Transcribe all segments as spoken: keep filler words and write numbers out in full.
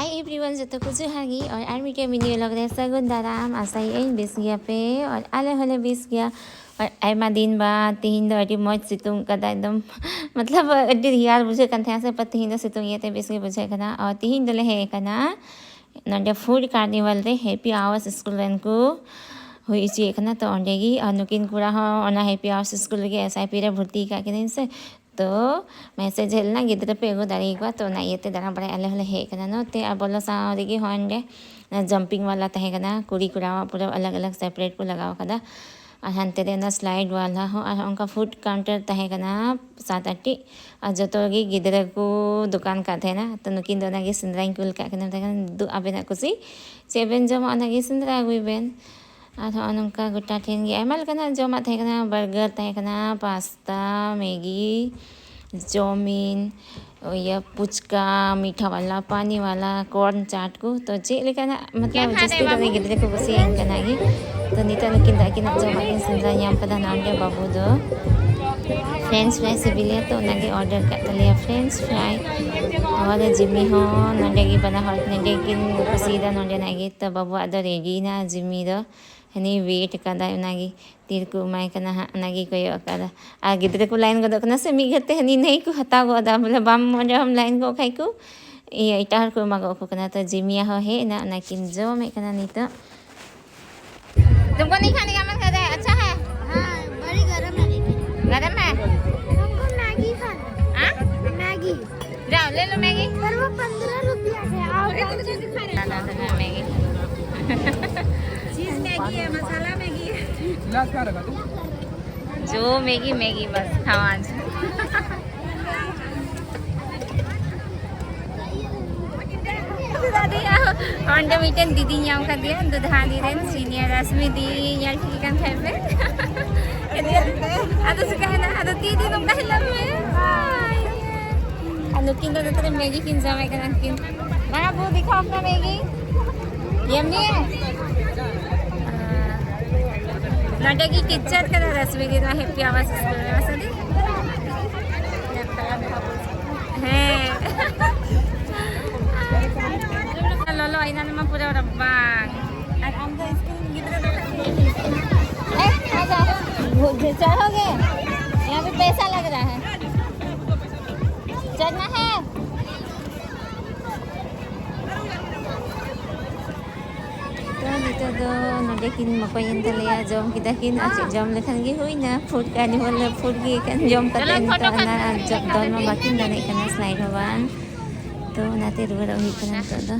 Hi everyone, ᱡᱚᱛᱚ ᱠᱚ ᱡᱚᱦᱟᱨ ᱜᱮ᱾ ᱟᱨ ᱟᱨ ᱢᱤᱫᱴᱮᱱ mini vlog ᱨᱮ ᱥᱟᱹᱜᱩᱱ ᱫᱟᱨᱟᱢ᱾ ᱟᱥᱟᱭᱟᱹᱧ ᱵᱮᱥ ᱜᱮᱭᱟᱯᱮ, ᱟᱨ ᱟᱞᱮ ᱦᱚᱸᱞᱮ ᱵᱮᱥ ᱜᱮᱭᱟ᱾ ᱟᱨ ᱟᱭᱢᱟ ᱫᱤᱱ ᱵᱟᱫ ᱛᱤᱦᱤᱧ ᱫᱚ ᱟᱹᱰᱤ ᱢᱚᱡᱽ ᱥᱤᱛᱩᱝ ᱠᱟᱫᱟ ᱮᱠᱫᱚᱢ᱾ ᱢᱚᱛᱞᱚᱵ ᱟᱹᱰᱤ ᱨᱮᱭᱟᱲ ᱵᱩᱡᱷᱟᱹᱜ ᱠᱟᱱ ᱛᱟᱦᱮᱸᱜᱼᱟ ᱥᱮ, ᱯᱟᱨ ᱛᱤᱦᱤᱧ ᱫᱚ ᱥᱤᱛᱩᱝ ᱤᱭᱟᱹᱛᱮ ᱵᱮᱥ ᱜᱮ ᱵᱩᱡᱷᱟᱹᱜ ᱠᱟᱱᱟ᱾ ᱟᱨ ᱛᱤᱦᱤᱧ ᱫᱚᱞᱮ ᱦᱮᱡ ᱟᱠᱟᱱᱟ ᱱᱚᱰᱮ Food Carnival ᱨᱮ, Happy Hours School ᱨᱮᱱ ᱠᱚ ᱦᱩᱭ ᱦᱚᱪᱚᱭᱮᱫ ᱠᱟᱱᱟ᱾ ᱛᱚ ᱚᱸᱰᱮ ᱜᱮ, ᱟᱨ ᱱᱩᱠᱤᱱ ᱠᱚᱲᱟ ᱦᱚᱸ ᱚᱱᱟ Happy Hours School ᱨᱮᱜᱮ S I P ᱨᱮ ᱵᱷᱚᱨᱛᱤ ᱟᱠᱟᱫ ᱠᱤᱱᱟᱹᱧ ᱥᱮ, ᱛᱚ message ᱦᱮᱡ ᱞᱮᱱᱟ ᱜᱤᱫᱽᱨᱟᱹ ᱯᱮ ᱟᱹᱜᱩ ᱫᱟᱲᱮᱭᱟᱠᱚᱣᱟ᱾ ᱛᱚ ᱚᱱᱟ ᱤᱭᱟᱹᱛᱮ ᱫᱟᱬᱟ ᱵᱟᱲᱟᱭ ᱟᱞᱮ ᱦᱚᱸᱞᱮ ᱦᱮᱡ ᱟᱠᱟᱱᱟ ᱱᱚᱛᱮ᱾ ᱟᱨ ᱵᱚᱞᱚ ᱥᱟᱶ ᱨᱮᱜᱮ ᱦᱚᱸ ᱚᱸᱰᱮ jumping ᱣᱟᱞᱟ ᱛᱟᱦᱮᱸ ᱠᱟᱱᱟ, ᱠᱩᱲᱤ ᱠᱚᱲᱟᱣᱟᱜ ᱯᱩᱨᱟᱹ ᱟᱞᱟᱜᱽ ᱟᱞᱟᱜᱽ separate ᱠᱚ ᱞᱟᱜᱟᱣ ᱠᱟᱫᱟ᱾ ᱟᱨ ᱦᱟᱱᱛᱮ ᱨᱮ ᱚᱱᱟ slide ᱣᱟᱞᱟ ᱦᱚᱸ, ᱟᱨ ᱚᱱᱠᱟ food counter ᱛᱟᱦᱮᱸ ᱠᱟᱱᱟ ᱥᱟᱛ ᱟᱴ ᱴᱤ᱾ ᱟᱨ ᱡᱚᱛᱚ ᱜᱮ ᱜᱤᱫᱽᱨᱟᱹ ᱠᱚ ᱫᱚᱠᱟᱱ ᱠᱟᱜ ᱛᱟᱦᱮᱱᱟ᱾ ᱛᱚ ᱱᱩᱠᱤᱱ ᱫᱚ ᱚᱱᱟᱜᱮ ᱥᱮᱸᱫᱽᱨᱟᱧ ᱠᱩᱞ ᱠᱟᱜ ᱠᱤᱱᱟ, ᱢᱮᱛᱟᱭ ᱠᱟᱱᱟ, "ᱫᱩ, ᱟᱵᱮᱱᱟᱜ ᱠᱩᱥᱤ, ᱪᱮᱫ ᱵᱮᱱ ᱡᱚᱢᱟ ᱚᱱᱟᱜᱮ ᱥᱮᱸᱫᱽᱨᱟ ᱟᱹᱜᱩᱭ ᱵᱮᱱ᱾" ᱟᱨᱦᱚᱸ ᱱᱚᱝᱠᱟ ᱜᱚᱴᱟ ᱴᱷᱮᱱ ᱜᱮ ᱟᱭᱢᱟ ᱞᱮᱠᱟᱱᱟᱜ ᱡᱚᱢᱟᱜ ᱛᱟᱦᱮᱸ ᱠᱟᱱᱟ, burger ᱛᱟᱦᱮᱸ ᱠᱟᱱᱟ, pasta, Maggi, chowmein, ᱤᱭᱟᱹ ᱯᱷᱩᱪᱠᱟ, ᱢᱤᱴᱷᱟ ᱣᱟᱞᱟ, ᱯᱟᱱᱤ ᱣᱟᱞᱟ, corn ᱪᱟᱴ ᱠᱚ᱾ ᱛᱚ ᱪᱮᱫ ᱞᱮᱠᱟᱱᱟᱜ, ᱢᱚᱛᱞᱚᱵ ᱡᱟᱹᱥᱛᱤ ᱫᱚ ᱩᱱᱤ ᱜᱤᱫᱽᱨᱟᱹ ᱠᱚ ᱠᱩᱥᱤᱭᱟᱜ ᱠᱟᱱᱟ ᱜᱮ᱾ ᱛᱚ ᱱᱤᱛᱚᱜ ᱱᱩᱠᱤᱱ ᱫᱚ ᱟᱹᱠᱤᱱᱟᱜ ᱡᱚᱢᱟᱜ ᱠᱤᱱ ᱥᱮᱸᱫᱽᱨᱟ ᱧᱟᱢ ᱠᱟᱫᱟ᱾ ᱱᱚᱰᱮ ᱵᱟᱹᱵᱩ ᱫᱚ French fry ᱥᱤᱵᱤᱞᱮᱭᱟ, ᱛᱚ ᱚᱱᱟᱜᱮ order ᱠᱟᱜ ᱛᱟᱞᱮᱭᱟ French fry᱾ ᱱᱚᱣᱟ ᱫᱚ ᱡᱤᱢᱤ ᱦᱚᱸ ᱱᱚᱰᱮ ᱜᱮ, ᱵᱟᱱᱟ ᱦᱚᱲ ᱱᱚᱰᱮ ᱠᱤᱱ ᱠᱩᱥᱤᱭᱮᱫᱟ ᱱᱚᱰᱮᱱᱟᱜ ᱜᱮ᱾ ᱛᱚ ᱵᱟᱹᱵᱩᱣᱟᱜ ᱫᱚ ready ᱮᱱᱟ, ᱡᱤᱢᱤ ᱫᱚ ᱦᱟᱹᱱᱤ wait ᱠᱟᱫᱟᱭ, ᱚᱱᱟᱜᱮ ᱛᱤᱨᱮᱠᱚ ᱮᱢᱟᱭ ᱠᱟᱱᱟ ᱦᱟᱸᱜ, ᱚᱱᱟᱜᱮ ᱠᱚᱭᱚᱜ ᱟᱠᱟᱫᱟ᱾ ᱟᱨ ᱜᱤᱫᱽᱨᱟᱹ ᱠᱚ line ᱜᱚᱫᱚᱜ ᱠᱟᱱᱟ ᱥᱮ, ᱢᱤᱫ ᱜᱷᱟᱹᱲᱤᱡ ᱛᱮ ᱦᱟᱹᱱᱤ ᱱᱟᱹᱭ ᱠᱚ ᱦᱟᱛᱟᱣ ᱜᱚᱫᱟ, ᱵᱚᱞᱮ ᱵᱟᱢ ᱚᱸᱰᱮ ᱦᱚᱸᱢ line ᱠᱚᱜ ᱠᱷᱟᱡ ᱠᱚ ᱤᱭᱟᱹ ᱮᱴᱟᱜ ᱦᱚᱲ ᱠᱚ ᱮᱢᱟ ᱜᱚᱫ ᱟᱠᱚ ᱠᱟᱱᱟ᱾ ᱛᱚ ᱡᱤᱢᱤᱭᱟ ᱦᱚᱸ ᱦᱮᱡ ᱮᱱᱟ, ᱚᱱᱟᱠᱤᱱ ᱡᱚᱢᱮᱫ ᱠᱟᱱᱟ ᱱᱤᱛᱚᱜ᱾ तुमको नहीं खाने का मन कर रहा है? अच्छा है। हाँ, बड़ी गरम है लेकिन। गरम है? हमको मैगी खाना है। हाँ? मैगी। जाओ, ले लो मैगी। पर वो पन्द्रह रुपया है। आओ, ना, ना, ना, मैगी। चीज मैगी है, मसाला मैगी है। जो मैगी, मैगी बस खाओ आज। ᱚᱸᱰᱮ ᱢᱤᱫᱴᱮᱱ ᱫᱤᱫᱤᱧ ᱧᱟᱢ ᱠᱟᱫᱮᱭᱟ, ᱫᱩᱫᱷᱟᱱᱤ ᱨᱮᱱ senior ᱨᱟᱥᱢᱤ ᱫᱤ, ᱧᱮᱞ ᱴᱷᱤᱠ ᱠᱟᱱ ᱠᱷᱟᱡ ᱯᱮ᱾ ᱟᱫᱚ ᱪᱤᱠᱟᱹᱭᱮᱱᱟ? ᱟᱫᱚ ᱛᱤ ᱫᱤ ᱱᱚᱝᱠᱟ ᱦᱤᱞᱟᱹᱜ ᱢᱮ᱾ ᱟᱨ ᱱᱩᱠᱤᱱ ᱫᱚ ᱱᱚᱛᱮ ᱨᱮ ᱢᱮᱜᱤ ᱠᱤᱱ ᱡᱚᱢᱮᱫ ᱠᱟᱱᱟ ᱠᱤᱱ᱾ ᱵᱟᱝᱟ ᱵᱚ, ᱫᱮᱠᱷᱟᱣ ᱟᱯᱱᱟ ᱢᱮᱜᱤ᱾ ᱭᱟᱢᱤ? ᱱᱚᱰᱮ ᱜᱮ ᱠᱤᱪᱪᱟᱨ ᱠᱟᱱᱟ ᱨᱟᱥᱢᱤ ᱫᱤ, ᱱᱚᱣᱟ ᱦᱮᱯᱤ ᱟᱣᱟᱨᱥ ᱥᱠᱩᱞ ᱨᱮ, ᱢᱟᱥᱮ ᱫᱤ? ᱦᱮᱸ᱾ ᱯᱷᱟᱭᱱᱟᱞ ᱢᱟ ᱯᱩᱨᱟᱹ ᱨᱟᱵᱟᱝ᱾ ᱟᱨ ᱟᱢ ᱫᱚ ᱥᱠᱩᱞ ᱜᱤᱫᱽᱨᱟᱹ ᱫᱚ ᱮ, ᱟᱪᱪᱷᱟ, ᱪᱚᱲᱦᱚᱜᱮ᱾ ᱭᱟᱦᱟᱸ ᱯᱮ ᱯᱮᱥᱟ ᱞᱟᱜ ᱨᱟᱦᱟ ᱦᱟᱭ᱾ ᱪᱚᱲᱱᱟ ᱦᱟᱭ᱾ ᱛᱚ, ᱱᱤᱛᱚᱜ ᱫᱚ ᱱᱚᱰᱮ ᱠᱤᱱ ᱢᱚᱠᱚᱧᱮᱱ ᱛᱟᱞᱮᱭᱟ, ᱡᱚᱢ ᱠᱮᱫᱟ ᱠᱤᱱ᱾ ᱟᱨ ᱪᱮᱫ ᱡᱚᱢ ᱞᱮᱠᱷᱟᱱ ᱜᱮ ᱦᱩᱭᱱᱟ, ᱯᱷᱩᱰ ᱠᱟᱨᱱᱤᱵᱷᱟᱞ ᱨᱮ ᱯᱷᱩᱰ ᱜᱮ ᱮᱠᱮᱱ ᱡᱚᱢ ᱠᱟᱛᱮ ᱱᱤᱛᱚᱜ ᱚᱱᱟ ᱟᱨ ᱡᱚ-, ᱫᱚᱱ ᱢᱟ ᱵᱟᱹᱠᱤᱱ ᱫᱚᱱᱮᱫ ᱠᱟᱱᱟ, ᱥᱞᱟᱭᱤᱰ ᱦᱚᱸ ᱵᱟᱝ᱾ ᱛᱚ, ᱚᱱᱟᱛᱮ ᱨᱩᱣᱟᱹᱲᱚᱜ ᱦᱩᱭᱩᱜ ᱠᱟᱱᱟ ᱱᱤᱛᱚᱜ ᱫᱚ᱾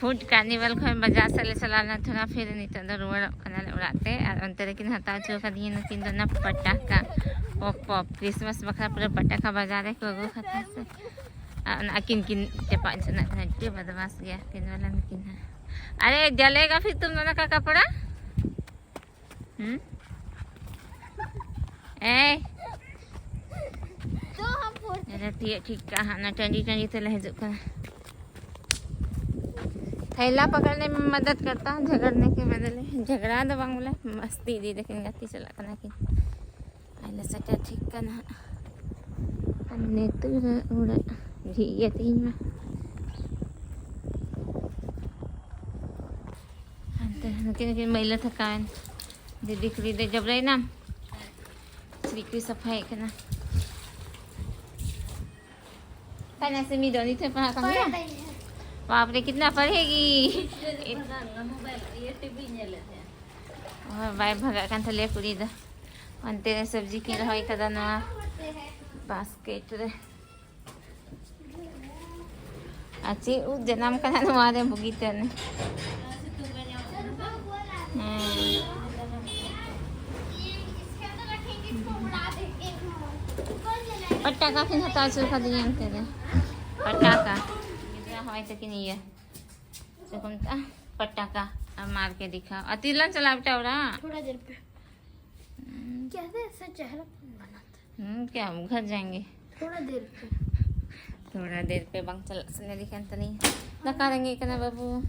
ᱯᱷᱩᱰ ᱠᱟᱨᱱᱤᱵᱷᱟᱞ ᱠᱷᱚᱱ ᱵᱟᱡᱟᱨ ᱥᱮᱫ ᱞᱮ ᱪᱟᱞᱟᱣ ᱞᱮᱱᱟ ᱛᱷᱚᱲᱟ, ᱯᱷᱤᱨ ᱱᱤᱛᱚᱜ ᱫᱚ ᱨᱩᱣᱟᱹᱲᱚᱜ ᱠᱟᱱᱟᱞᱮ ᱚᱲᱟᱜ ᱛᱮ᱾ ᱟᱨ ᱚᱱᱛᱮ ᱨᱮᱠᱤᱱ ᱦᱟᱛᱟᱣ ᱦᱚᱪᱚ ᱠᱟᱫᱤᱧᱟ ᱱᱩᱠᱤᱱ ᱫᱚ ᱚᱱᱟ ᱯᱟᱴᱟᱠᱟ, ᱯᱚᱯ ᱯᱚᱯ, ᱠᱨᱤᱥᱢᱟᱥ ᱵᱟᱠᱷᱨᱟ ᱯᱩᱨᱟᱹ ᱯᱟᱴᱟᱠᱟ ᱵᱟᱡᱟᱨ ᱨᱮᱠᱚ ᱟᱹᱜᱩ ᱠᱟᱫᱟ ᱥᱮ᱾ ᱟᱨ ᱚᱱᱟ ᱟᱹᱠᱤᱱ ᱠᱤᱱ ᱪᱟᱯᱟᱜ ᱡᱚᱱᱟᱜ ᱠᱟᱱᱟ, ᱟᱹᱰᱤ ᱵᱟᱫᱢᱟᱥ ᱜᱮᱭᱟ ᱠᱤᱱ ᱵᱟᱞᱟ ᱱᱩᱠᱤᱱ ᱦᱚᱸ᱾ ᱟᱨᱮ, ᱡᱟᱞᱮᱜᱟ ᱯᱷᱤᱨ ᱛᱩᱢ ᱫᱚᱱᱟ ᱠᱟ ᱠᱟᱯᱲᱟ? ᱦᱩᱸ? ᱮᱭ᱾ ᱛᱚ ᱦᱟᱢ ᱯᱷᱳᱨ ᱧᱮᱞᱮ ᱛᱤᱭᱟᱹᱜ ᱴᱷᱤᱠ ᱠᱟᱜᱼᱟ ᱦᱟᱸᱜ, ᱚᱱᱟ ᱴᱟᱺᱰᱤ ᱴᱟᱺᱰᱤ ᱛᱮᱞᱮ ᱦᱤᱡᱩᱜ ᱠᱟᱱᱟ᱾ थैला पकड़ने में मदद करता हूँ, झगड़ने के बदले। झगड़ा ᱫᱚ ᱵᱟᱝ ᱵᱚᱞᱮ, ᱢᱟᱥᱛᱤ ᱤᱫᱤ ᱫᱟᱠᱤᱱ, ᱜᱟᱛᱮ ᱪᱟᱞᱟᱜ ᱠᱟᱱᱟ ᱠᱤᱱ᱾ ᱟᱞᱮ ᱥᱮᱴᱮᱨ ᱴᱷᱤᱠ ᱠᱟᱱᱟ ᱦᱟᱸᱜ᱾ ᱟᱨ ᱱᱤᱛᱚᱜ ᱨᱮ ᱚᱲᱟᱜ ᱡᱷᱤᱡ ᱜᱮᱭᱟ ᱛᱮᱦᱮᱧ ᱢᱟ᱾ ᱦᱟᱱᱛᱮ ᱱᱩᱠᱤᱱ ᱱᱩᱠᱤᱱ ᱢᱟᱹᱭᱞᱟᱹ ᱛᱷᱟᱠᱟᱣᱮᱱ ᱫᱤᱫᱤ ᱠᱩᱲᱤ ᱫᱚ ᱡᱚᱵᱽᱨᱟᱭᱮᱱᱟᱢ? ᱥᱤᱨᱤᱡ ᱠᱚᱭ ᱥᱟᱯᱷᱟᱭᱮᱫ ᱠᱟᱱᱟ᱾ ᱛᱟᱱᱭᱟ ᱥᱤᱢᱤ ᱫᱚ ᱱᱤᱛ ᱦᱚᱸ ᱯᱟᱲᱦᱟᱜ ᱠᱟᱱ ᱜᱮᱭᱟ? ᱯᱟᱲᱦᱟᱜ ᱠᱟᱱ ᱜᱮᱭᱟ᱾ ᱵᱟᱯ ᱨᱮ, ᱠᱤᱛᱱᱟ ᱯᱟᱲᱦᱮᱜᱤ? ᱢᱳᱵᱟᱭᱤᱞ, ᱤᱭᱟᱹ, ᱴᱤᱵᱷᱤ ᱧᱮᱞᱮᱫ ᱛᱟᱦᱮᱸ᱾ ᱦᱳᱭ, ᱵᱟᱭ ᱵᱷᱟᱜᱟᱜ ᱠᱟᱱ ᱛᱟᱞᱮᱭᱟ ᱠᱩᱲᱤ ᱫᱚ᱾ ᱚᱱᱛᱮ ᱨᱮ ᱥᱚᱵᱽᱡᱤ ᱠᱤᱱ ᱨᱚᱦᱚᱭ ᱠᱟᱫᱟ ᱱᱚᱣᱟ ᱵᱟᱥᱠᱮᱴ ᱨᱮ᱾ ᱟᱨ ᱪᱮᱫ ᱩᱫ ᱡᱟᱱᱟᱢ ᱠᱟᱱᱟ ᱱᱚᱣᱟ ᱨᱮ ᱵᱩᱜᱤᱛᱮ ᱚᱱᱮ᱾ ᱦᱮᱸ᱾ ᱯᱟᱴᱟᱠᱟ ᱠᱤᱱ ᱦᱟᱛᱟᱣ ᱦᱚᱪᱚ ᱠᱟᱫᱤᱧᱟ ᱚᱱᱛᱮ ᱨᱮ᱾ ᱯᱟᱴᱟᱠᱟ᱾ ᱜᱤᱫᱽᱨᱟᱹ ᱦᱚᱸᱜᱼᱚᱭ ᱛᱟᱹᱠᱤᱱ ᱤᱭᱟᱹ᱾ ᱪᱮᱫ ᱠᱚ ᱢᱮᱛᱟᱜᱼᱟ? ᱯᱟᱴᱟᱠᱟ᱾ ᱟᱨ ᱢᱟᱨ ᱠᱮ ᱫᱤᱠᱷᱟᱣ᱾ ᱟᱨ ᱛᱤᱨᱮᱞᱟᱝ ᱪᱟᱞᱟᱜᱼᱟ ᱵᱮᱴᱟ ᱚᱲᱟᱜ? थोड़ा देर पे। हम्म। कैसे ऐसा चेहरा बनाना था? हम्म, क्या हम घर जाएंगे? थोड़ा देर पे। थोड़ा देर पे ᱵᱟᱝ ᱪᱟᱞᱟᱜ ᱥᱟᱱᱟ ᱫᱤ ᱠᱟᱱ ᱛᱟᱹᱞᱤᱧ᱾ ᱫᱟᱠᱟ ᱨᱮᱸᱜᱮᱡ ᱠᱟᱱᱟ ᱵᱟᱹᱵᱩ᱾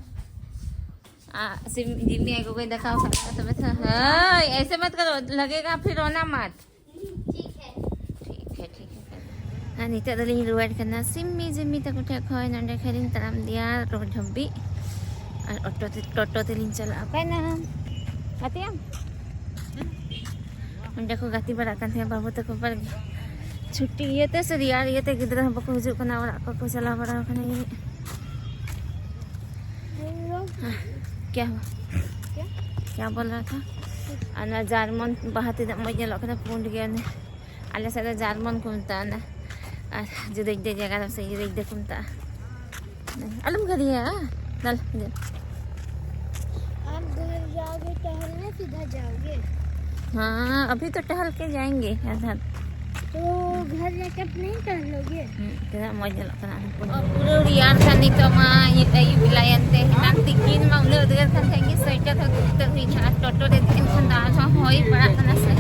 ᱟ, ᱥᱤᱢ, ᱡᱤᱢᱤ ᱟᱡ ᱜᱚᱜᱚᱭ ᱫᱟᱠᱟ ᱟᱠᱟᱫᱟ ᱛᱚᱵᱮ ᱛᱚ᱾ ᱦᱳᱭ, ऐसे मत करो, लगेगा फिर रोना मत। ठीक है। ठीक है, ठीक है। ᱟᱨ ᱱᱤᱛᱚᱜ ᱫᱚᱞᱤᱧ ᱨᱩᱣᱟᱹᱲ ᱠᱟᱱᱟ ᱥᱤᱢᱢᱤ ᱡᱤᱢᱢᱤ ᱛᱟᱠᱚ ᱴᱷᱮᱱ ᱠᱷᱚᱱ᱾ ᱱᱚᱸᱰᱮ ᱠᱷᱚᱱ ᱞᱤᱧ ᱛᱟᱲᱟᱢ ᱤᱫᱤᱭᱟ ᱨᱳᱰ ᱦᱟᱹᱵᱤᱡ᱾ ᱟᱨ ᱚᱴᱳ ᱛᱮ, ᱴᱳᱴᱳ ᱛᱮᱞᱤᱧ ᱪᱟᱞᱟᱜᱼᱟ᱾ ᱚᱠᱟᱭᱱᱟᱢ? ᱜᱟᱛᱮᱜ ᱟᱢ? ᱚᱸᱰᱮ ᱠᱚ ᱜᱟᱛᱮ ᱵᱟᱲᱟᱜ ᱠᱟᱱ ᱛᱟᱦᱮᱸᱫ ᱵᱟᱹᱵᱩ ᱛᱟᱠᱚ ᱵᱟᱲᱜᱮ᱾ ᱪᱷᱩᱴᱤ ᱤᱭᱟᱹᱛᱮ ᱥᱮ ᱨᱮᱭᱟᱲ ᱤᱭᱟᱹᱛᱮ ᱜᱤᱫᱽᱨᱟᱹ ᱦᱚᱸ ᱵᱟᱠᱚ ᱦᱤᱡᱩᱜ ᱠᱟᱱᱟ, ᱚᱲᱟᱜ ᱠᱚᱠᱚ ᱪᱟᱞᱟᱣ ᱵᱟᱲᱟ ᱟᱠᱟᱱᱟ ᱡᱟᱹᱱᱤᱡ᱾ ᱠᱭᱟ ᱦᱩᱣᱟ? ᱠᱭᱟ? ᱠᱭᱟ ᱵᱳᱞ ᱨᱟᱦᱟ ᱛᱷᱟ? ᱟᱨ ᱚᱱᱟ ᱡᱟᱨᱢᱚᱱ ᱵᱟᱦᱟ ᱛᱤᱱᱟᱹᱜ ᱢᱚᱡᱽ ᱧᱮᱞᱚᱜ ᱠᱟᱱᱟ, ᱯᱩᱸᱰ ᱜᱮ᱾ ᱚᱱᱮ ᱟᱞᱮ ᱥᱮᱫ ᱫᱚ ᱡᱟᱨᱢᱚᱱ ᱠᱚ ᱢᱮᱛᱟᱜᱼᱟ ᱚᱱᱟ, ᱟᱨ ᱡᱩᱫᱟᱹ ᱡᱩᱫᱟᱹ ᱡᱟᱭᱜᱟ ᱫᱚ ᱥᱮ ᱡᱩᱫᱟᱹ ᱡᱩᱫᱟᱹ ᱠᱚ ᱢᱮᱛᱟᱜᱼᱟ᱾ ᱟᱞᱚᱢ ᱜᱟᱹᱨᱤᱭᱟ, ᱫᱟᱞ᱾ आप घर जाओगे टहलने, सीधा जाओगे? हाँ, अभी तो टहल के जाएंगे आधा। तो घर जाके आप नहीं टहलोगे? ᱦᱩᱸ, ᱛᱤᱱᱟᱹᱜ ᱢᱚᱡᱽ ᱧᱮᱞᱚᱜ ᱠᱟᱱᱟ᱾ ᱯᱩᱨᱟᱹ ᱨᱮᱭᱟᱲ ᱠᱟᱱ ᱱᱤᱛᱚᱜ ᱢᱟ, ᱟᱹᱭᱩᱵ ᱵᱮᱞᱟᱭᱮᱱ ᱛᱮ᱾ ᱮᱱᱟᱝ ᱛᱤᱠᱤᱱ ᱢᱟ ᱩᱱᱟᱹᱜ ᱩᱫᱽᱜᱟᱹᱨ ᱠᱟᱱ ᱛᱟᱦᱮᱸᱫ ᱜᱮ, ᱥᱳᱭᱮᱴᱟᱨ ᱦᱚᱸ ᱩᱛᱟᱹᱨ ᱦᱩᱭ ᱠᱟᱱᱟ᱾ ᱟᱨ ᱴᱳᱴᱳ ᱨᱮ ᱫᱮᱡ ᱮᱱ ᱠᱷᱟᱱ ᱫᱚ ᱟᱨᱦᱚᱸ ᱦᱚᱭ ᱯᱟᱲᱟᱜ ᱠᱟᱱᱟ ᱥᱮ᱾